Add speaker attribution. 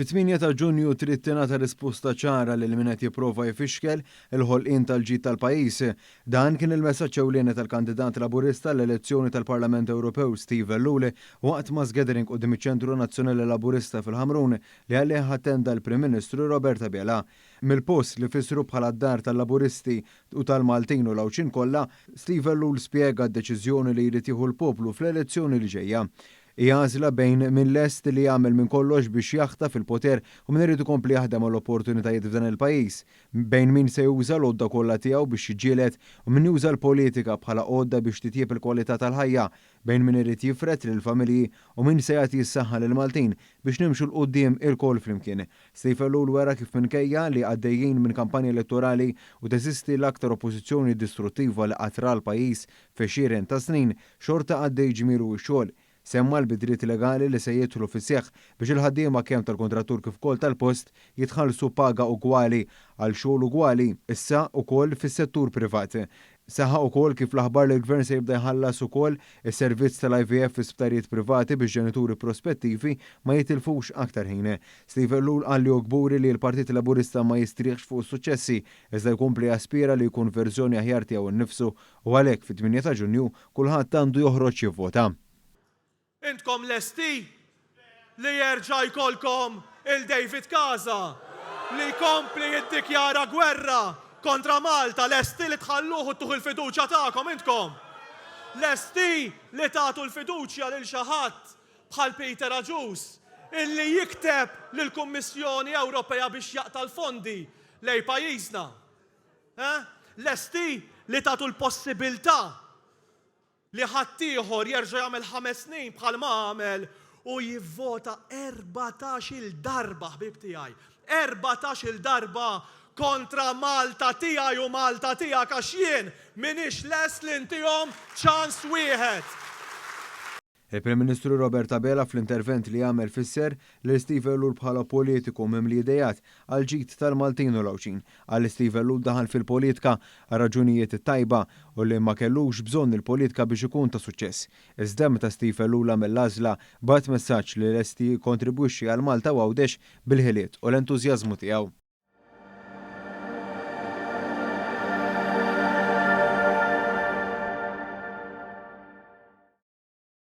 Speaker 1: Fit-8 ta' Ġunju trid tingħata risposta ċara lil min qed jipprova jfixkel il-ħolqien tal-ġid tal-pajjiż. Dan kien il-messaġġ ewlieni tal-kandidat Laburista għall-elezzjoni tal-Parlament Ewropew Steve Ellul waqt mass gathering quddiem iċ-Ċentru Nazzjonali Laburista fil-Ħamrun li għalih attenda l-Prim Ministru Robert Abela. Mill-post li fissru bħala d-dar tal-Laburisti u tal-Maltin u l-Għawdxin kollha, Steve Ellul spjega d-deċiżjoni li jrid jieħu l-poplu fl-elezzjoni li ġejja. Hija għażla bejn min lest li jagħmel minn kollox biex jaħtaf il-poter u min irid ikompli jaħdem għall-opportunitajiet f'dan il-pajjiż, bejn min se juża l-għodda kollha tiegħu biex jiġġieled u min juża l-politika bħala għodda biex titjieb il-kwalità tal-ħajja, bejn min irid jifred lill-familji u min se jagħti s-saħħa lill-Maltin biex nimxu 'l quddiem ilkoll flimkien. Steve Ellul wera kif minkejja li għaddejjin minn kampanja elettorali u teżisti l-aktar oppożizzjoni distruttiva li qatt ra l-pajjiż f'għexieren ta' snin, xorta għaddej ġmielu x-xogħol. Semma l-bidliet legali li se jidħlu fis-seħħ biex il-ħaddiema kemm tal-kuntrattur kif ukoll tal-post jitħallsu paga ugwali għal xogħol ugwali, issa ukoll fis-settur privat. Saħaq ukoll kif l-aħbar li l-Gvern se jibda jħallas ukoll is-servizz tal-IVF fi sptarijiet privati biex ġenituri prospettivi ma jitilfux aktar ħin. Steve Ellul qal li hu kburi li l-Partit Laburista ma jistrieħx fuq is-suċċessi iżda jkompli jaspira li jkun verżjoni aħjar tiegħu nnifsu U għalhekk fit-8 ta' Ġunju kulħadd għandu joħroġ jivvota.
Speaker 2: Intkom lesti li jerġa' jkollkom 'il David Casa li jkompli jiddikjara gwerra kontra Malta? Lesti li tħalluh u ttuh il-fiduċja tagħkom intkom? Lesti li tagħtu l-fiduċja lil xi ħadd bħal Peter Agius illi jikteb lill-Kummissjoni Ewropea biex jaqta' l-fondi lejn pajjiżna? Eh? Lesti li tagħtu l-possibilità li ħaddieħor jerġa' jagħmel 5 snin bħalma għamel u jivvota 14-il darba, ħbieb tiegħi, 14-il darba kontra Malta tiegħi u Malta tiegħek għax jien m'iniex lest li ntihom ċans wieħed.
Speaker 1: Il-Prim Ministru Robert Abela fl-intervent li għamel fisser lil Steve Ellul bħala politiku mimli ideat għall-ġid tal-Maltin u l-Għawdxin. Qal li Steve Ellul daħal fil-politka għar-raġunijiet it-tajba u li ma kellux bżonn il-politka biex ikun ta' suċċess. Iżda meta Steve Ellul għamel l-għażla, bagħat messaġġ li lest jikkontribwixxi għal Malta u Għawdex bil-ħiliet u l-entużjażmu tiegħu.